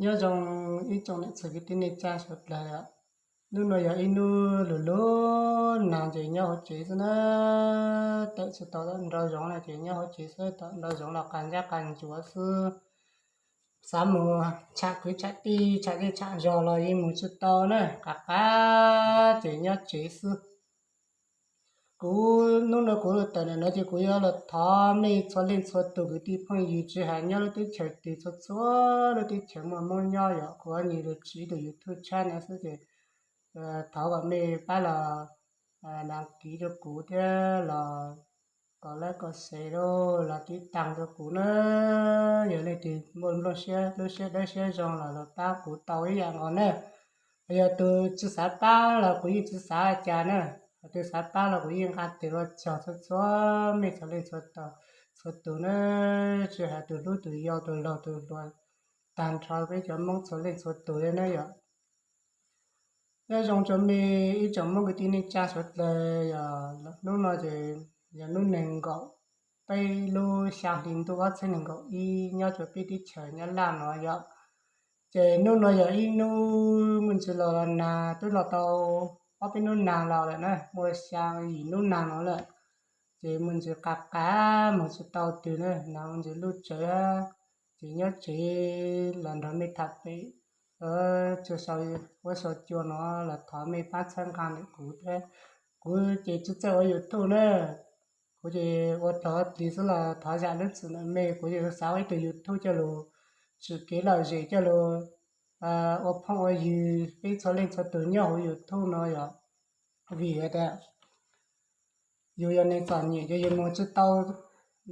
Nyob zoo ib tsoom niam txiv kwv tij neej tsa sawv daws. Hnub no yog ib hnub lug lug nag ces nyob hauv tsev xwb na. Tawm tsis tau nraum zoov no ces nyob hauv tsev xwb, tawm nraum zoov los qas ntsab qas ntsuav xwb. Xav mus tsham kwv tsham tij tsham zej tsham zog los yeej mus tsis tau na, qas qas ces nyob tsev xwb. Kuv hnub no kuv los tawm ntawm no ces kuv yuav los thov mej txhua leej txhua tus kwv tij phooj ywg tsis hais nyob lub teb chaws twg txhua txhua lub teb chaws muaj Hmoob nyob yom, kuv nyuam qhuav tsiv tus YouTube channel xwb ces thov kom mej pab los đăng ký rau kuv thiab los kom like kom share rau los tib taag rau kuv na. Yog leej twg muaj nplooj siab lub siab dawb siab zoo los los pab kuv tau ib yam nkaus na. Yog tus tsis xav pab los kuv yeej tsis xav cas na, tus xav pab los kuv yeej nqa tes los txog txhua txhua mej txhua leej txhua tus na, tsis hais tus hlub tus yau tus laug tus hluas, tag nrho peb cov Hmoob txhua leej txhua tus li na yom. Nyob zoo rau mej ib tsoom Hmoob kwv tij neej tsa sawv daws, yog hnub no ces yog hnub nees nkaum peb lub xya hli ntuj ob txhiab nees nkaum ib nyob rau peb teb chaws Nyab Laj no yom. Ces hnub no yog ib hnub muaj ntsis los los nag, twb los tau ob peb hnub nag los lawm na, muaj xya yim hnub nag no lawm. Ces muaj ntsis qas qas mus tsis tau twg na, nag ntsis lub tsawv, ces nyob tsev los nrog mej tham pem tsuas sau huab sau cua no los thov mej pab txhawb nqa ntawm kuv thiab. Kuv ces tsis txawj ua YouTube na, kuv ces ua dlaug ua dlig xwb los thov zam lub txim ntawm mej, kuv ces xav ua ib tug YouTube coj lug tsim kev lom zem coj lug ua phooj ua ywg peb txhua leej txhua tus nyob hauv YouTube no yom. Vim tias yus yog neeg txom nyem ces yus mus tsis tau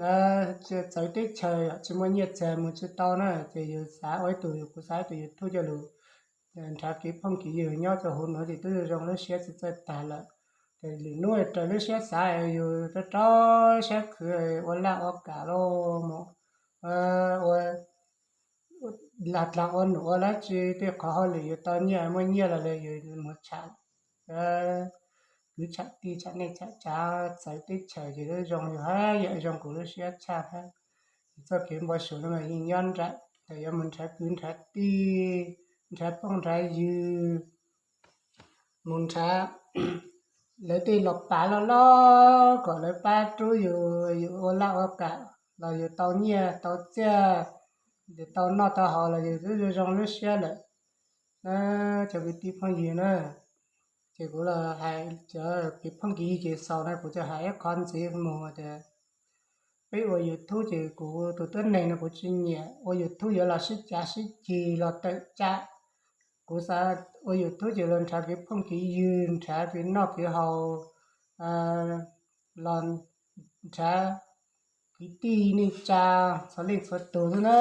txawv teb chaws, tsis muaj nyiaj txiag mus tsis tau na, ces yus xav ua ib tug, kuv xav ib tug YouTube coj lug nrhav kev phooj kev ywg nyob rau hauv no ces twb zoo lub siab tsis txawj tag lawm. Ces lwm hnub raws lub siab xav yus rau rau siab khwv ua laj ua kam los mus ua lag dlaag ua num ua dlaab tsi, tej qhov hauj lwm yus tau nyiaj muaj nyiaj los yus mus tsham kwv tsham tij tsham neej tsham tsav txawv teb chaws ces lub zoo yus hab yam zoo kuv lub siab tshaj hab. Txoj kev npau suav no mas yeej nyob nraim, thaum yuav mus nrhav kwv nrhav tij, nrhav phooj nrhav ywg, mus nrhav lawv tej los pav loj loj kom lawv pab rub yus, yus ua laj ua kam los yus tau nyiaj tau txiaj, yus tau noj tau haus los yus twb zoo zoo lub siab lawm na, cov kwv tij phooj ywg na. Ces kuv los hais cov kev phooj kev ywg ces xaus na, kuv tsuas hais ib qho ntxiv mus tias peb ua YouTube ces kuv tus tuab neeg no kuv tsis nyiam ua YouTube yuav los sib cav sib ceg los tawm tsam. Kuv xav ua YouTube ces los nrhav kev phooj kev ywg, nrhav kev noj kev haus, los nrhav kwv tij neej tsa txhua leej txhua tus xwb na.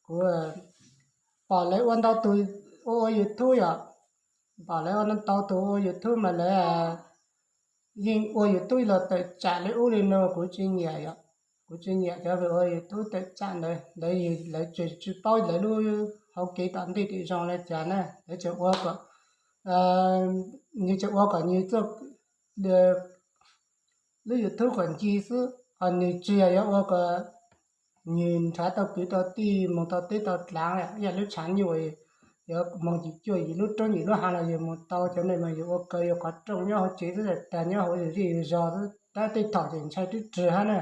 Kuv pom lawv ua ntau tus ua ua YouTube yom, pom lawv ua ntau tus ua YouTube mas lawv yeej ua YouTube los tawm tsam li ub li no, kuv tsis nyiam yom. Kuv tsis nyiam cov ua YouTube tawm tsam ntawd, ntawd lawv tsis paub lawv lub hauv kev tom ntej tim zoo li cas na, lawv tseem ua kom, nws tseem ua kom nws txoj lub YouTube kom nce xwb, ho nws tsis yog yuav ua kom nws nrhav tau kwv tau tij mus tau teb tau dlaav, yam lub tshav nyuj yuav moog yim cuaj yim lub roob yim lub haav los yus mus tau, cov neeg mas yus ua kaw yus qhov rooj nyob hauv tsev xwb, tag nyob hauv yus zej yus zog xwb, tab tej thaum ces ntshai twb rwg hab na.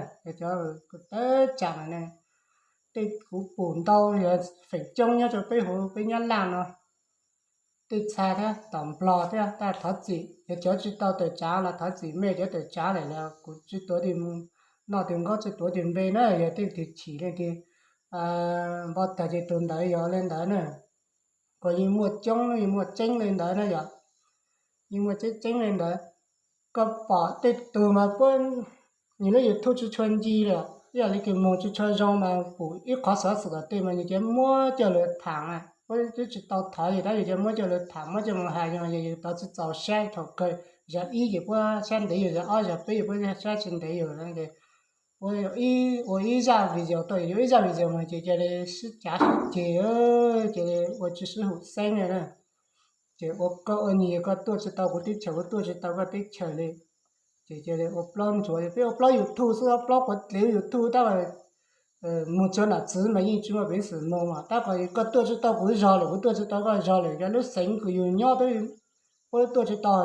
Cov tawm tsam mas ne, tej kuv pum ntau yog feem coob nyob rau peb huv peb Nyab Laj no, tej txha thiab tom Nplog thiab. Tab thov txim yog cov tsis tau tawm tsav los thov txim mej, cov tawm tsav lawm los kuv tsis tuav tis, noj tis nkaub tsis tuav tis npe na, yog tej twg chim leej twg npau taws ces tus ntawd yog li ntawd na. Kuj yeej muaj coob yeej muaj tseeb li ntawd na yom, yeej muaj tseeb tseeb li ntawd. Koj pom tej tug mas puab, nws lub YouTube tsis tshua nce li, ib yam li kws moog tsis tshua zoo mas pum ib qhov xov xwm tom tej mas nws cov muab coj lug tham, puab twb tsis tau thov yus tab yus cov muab coj lug tham muab coj mus hais, yog yus tau tsis txaus saib thaum kawg, zag ib ces puab saib ntev yus, zag ob zag peb yus puab saib tsis ntev yus ces ua ib zaj video tuaj, yus ib zaj video mas ces cia li sib cav sib ceg, cia li ua tsis sib hum xeeb li na. Ces ua koj ua nyias koj tuaj tsis tau kuv teb chaws, kuv tuaj tsis tau koj teb chaws li. Ces cia li ua plaub ntsuav, peb ua plaub YouTube xwb, ua plaub quav dlev YouTube tab Mus tsuag nam txwv mas yeej tsis muaj peev xwm mus mas, tab kom koj tuaj tsis tau kuv zog lawm, kuv tuaj tsis tau koj zog lawm, yog lub xeev kuv yus nyob, puab lub tuaj tsis tau,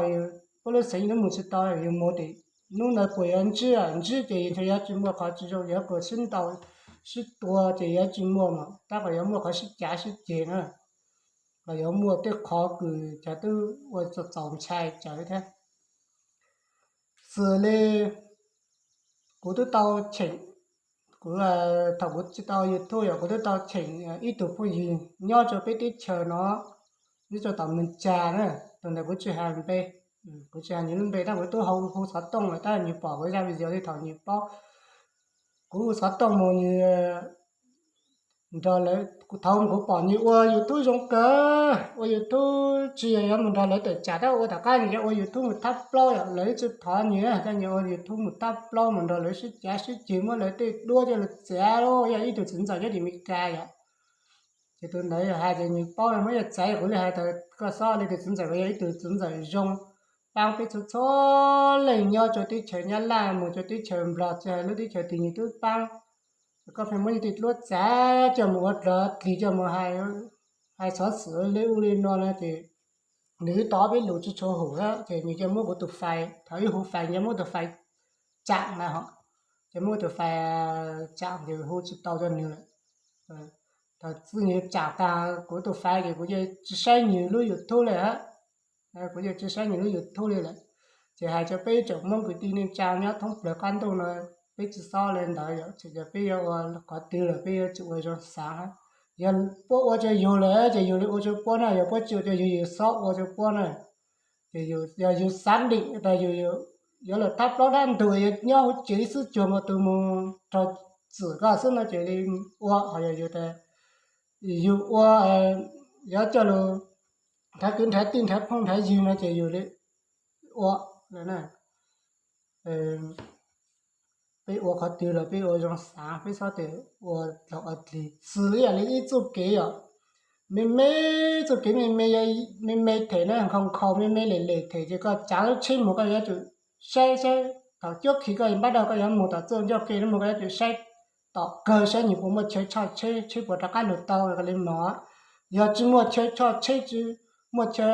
puab lub xeev lub mus tsis tau, yus mus tim hnub ntawd puas yuav ntsib, ntsib ces ntshe yuav tsis muaj qhov tsis zoo, yuav kom sib ntaus sib tua ces yuav tsis muaj mas, tab kom yuav muaj qhov sib cav sib ceg na, los yuav muaj tej qhov kws cov twb ua txaus ntshai tsawv thiab. Xws li kuv twb tau cheem, kuv, thaum kuv tsis tau YouTube yom, kuv twb tau cheem ib tug phooj ywg nyob rau peb teb chaws no, nyob rau tom Moos Cas na, tus ntawd kuv tsis hais npe, kuv tsis hais nws lub npe, tab kuv twb hu xov tooj lawm, tab nws pom kuv zaj video li thaum nws paub. Kuv hu xov tooj mus nws nrog lawv, thaum kuv pom nws ua YouTube zoo kawg, ua YouTube tsis yog yuav mus nrog lawv tawm tsam, tab ua tom qab nws ua YouTube mus thab plaub yom, lawv tsis thov nws, tab nws ua YouTube mus thab plaub mus nrog lawv sib cav sib ceg, muab lawv tej duab coj los txiav, yog ib tug txiv ntxawm nyob tim Meskas yom. Ces tus ntawd hais tias nws paub, muab yog txiav kuv li hais tias koj xob li, tus txiv ntxawm yog ib tug txiv ntxawm zoo, paab peb txhua txhua leej nyob rau teb chaws Nyab Laj mus rau teb chaws Nplog, tsis hais lub teb chaws twg nws twb paab. Koj pheej muab tej duab txiav coj mus ua dlov dlig, coj mus hais xov xwm li ub li no na, ces nws twb tau peb lus tsis tshua haum thiab, ces nws coj muab kuv tus fais, thaum ib hu fais nws muab tus fais tsam na ho, ces muab tus fais tsam ces hu tsis tau rau nws lawm. Thaum txij nws tsam tag kuv tus fais ces kuv yeej tsis saib nws lub YouTube li hab. Kuv yeej tsis saib nws lub YouTube li lawm. Ces hais rau peb tsoom Hmoob kwv tij neej tsa nyob thoob plaws qab ntuj no, peb tsis xob li ntawd yom, ces peb yuav ua qhov twg los peb yuav tsum ua zoo xaav hab. Yog puab ua rau yus lawm ces yus li ua rau puab na, yog puab tsis ua rau yus, yus xob ua rau puab na. Ces yog yus xav dim tas yus yuav los thab plaub thab ntug, yuav nyob hauv tsev xwb, cuag nkaus tus mus raug txim koj xwb no ces li ua, ho yog yus tas yus ua, yuav coj lus nrhav kwv nrhav tij nrhav phooj nrhav ywg no ces yus li ua lawm na. Peb ua qhov twg los peb ua zoo xaav, peb xob tes ua dlov ua dlig. Xws li yam li ib txoj kev yom, me me, txoj kev me me, me me them na, nkhaus nkhaus me me lem lem them, ces koj tsav lub tsheb mus koj yuav tsum saib saib, thaum cuab khi koj npaj dag koj yuav mus tom txoj ncauj kev no mus koj yuav tsum saib tom kawg saib nws puas muaj chaw tshoj tsheb, tsheb puas rov qab lug tau koj li moog. Yog tsis muaj chaw tshoj tsheb, tsis muaj chaw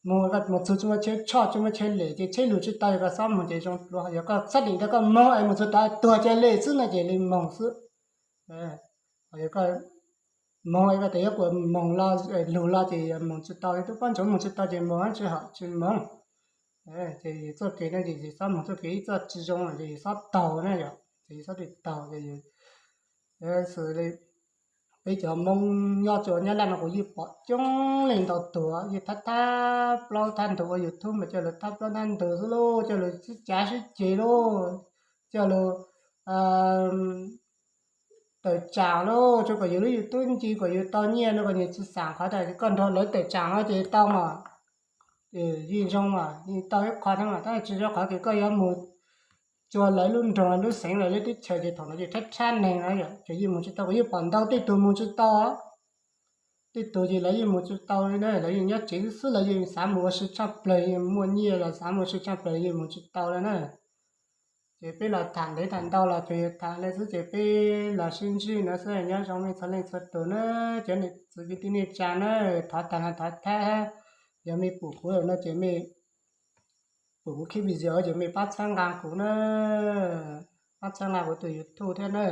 mus, mus txug tsis muaj chaw tshoj tsis muaj chaw lem ces tsheb lug tsis tau, yog koj xob moog ces zoo dua. Yog koj xav dim tas koj moog es mus txug tod tuag ca le xwb no ces li moog xwb. Yog koj moog koj tas yuav puas moog lug los ces moog tsis tau, tub pob ntsuav moog tsis tau ces moog tsis hom tsis moog. Ces txoj kev no ces yus xob moog txoj kev ib txoj tsis zoo ces yus xob taug na yom, ces yus xob tes taug ces yus, xws li peb cov Hmoob nyob rua Nyab Laj no kuv yeej pom coob leej ntau tug yeej thab thab plaub thab ntug ua YouTube mas coj lug thab plaub thab ntug xwb lauj, coj lug sib cav sib ceg lauj, coj lug tawm tsam lauj, tsuas kom yus lub YouTube nce kom yus tau nyiaj no, kom nyias tsis xaam qhov tas koj nrog lawv tawm tsam no ces tau mas, yeej zoo mas yeej tau ib qho thiab mas, tab sis tsis zoo qhov tias koj yuav mus rua lawv lub nroog lub xeev lawv lub teb chaws ces thaum no ces rhab rhab neeg na yom, ces yeej mus tsis tau, kuv yeej pom ntau tej tug mus tsis tau. Tej tug ces lawv yeej mus tsis tau li na, lawv yeej nyob tsev xwb, lawv yeej xav mus ua si tshaj plawg, yeej muaj nyiaj los xav mus ua si tshaj plawg yeej mus tsis tau li na. Ces peb los tham ntev tham ntau los tsuas yog tham li xwb ces peb los sib ntsib no xwb, nyob zoo mej txhua leej txhua tug na, cov niam txiv kwv tij neej tsa na, thov tag no thov thab, yog mej pum kuv lawm no ces mej pum kuv clip video ces mej pab txhawb nqa kuv na, pab txhawb nqa kuv tus YouTube thiab na.